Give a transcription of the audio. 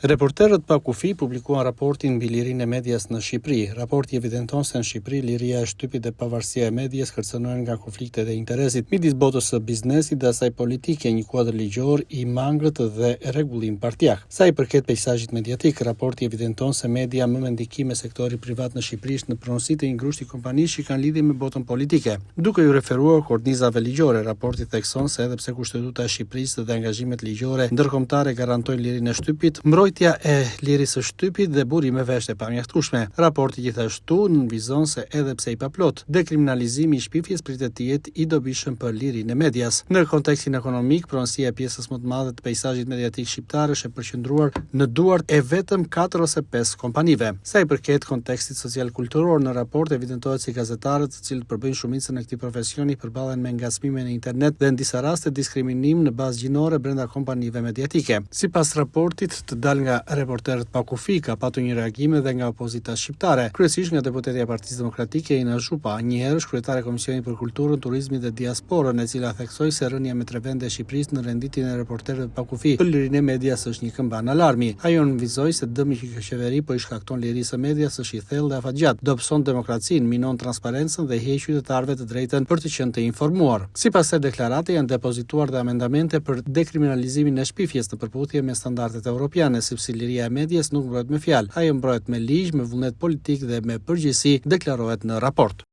Reporterët pa Kufi publikuan raportin mbi lirinë e medias në Shqipëri. Raporti evidenton se në Shqipëri liria e shtypit dhe pavarësia e medias kërcënohen nga konfliktet e interesit midis botës së biznesit dhe asaj politike, një kuadër ligjor i mangët dhe rregullim partiak. Sa i përket peisazhit mediatik, raporti evidenton se media më me ndikim e sektori privat në Shqipëri është në pronësi të një grushti kompanish që kanë lidhje me botën politike. Duke iu referuar kornizave ligjore, raporti thekson se edhe pse Kushtetuta e Shqipërisë dhe angazhimet ligjore ndërkombëtare garantojnë lirinë e shtypit, mbrojtja e lirisë së shtypit dhe burimeve është e pamjaftueshme. Raporti gjithashtu nënvizon se edhe pse i paplotë, dekriminalizimi i shpifjes pritet të jetë i dobishëm për lirinë e medias. Në kontekstin ekonomik, pronësia e pjesës më të madhe të peisazhit mediatik shqiptar është e përqendruar në duart e vetëm katër ose pesë kompanive. Sa i përket kontekstit social-kulturor, në raport evidentohet se gazetarët, të cilët përbëjnë shumicën e këtij profesioni, përballen me ngacmime në internet dhe në disa raste diskriminim në bazë gjinore brenda kompanive mediatike. Sipas raportit të dalë nga Reporterët pa Kufi, ka patur një reagim edhe nga opozita shqiptare, kryesisht nga deputetja e Partisë Demokratike, Ina Zhupa, njëherësh kryetare e Komisionit për Kulturën, Turizmin dhe Diasporën, e cila theksoi se rënia me tre vende e Shqipërisë në renditjen e Reporterëve pa Kufi për lirinë e medias është një këmbanë alarmi. Ajo nënvizoi se dëmi që kjo qeveri po i shkakton lirisë së medias është i thellë dhe afatgjatë, dobëson demokracinë, minon transparencën dhe i heq qytetarëve të drejtën për të qenë të informuar. Sipas kësaj deklarate janë depozituar dhe amendamente për dekriminalizimin e shpifjes në përputhje me standardet europiane, sepse liria e medias nuk mbrohet me fjalë, ajo mbrohet me ligj, me vullnet politik dhe me përgjegjësi, deklarohet në raport.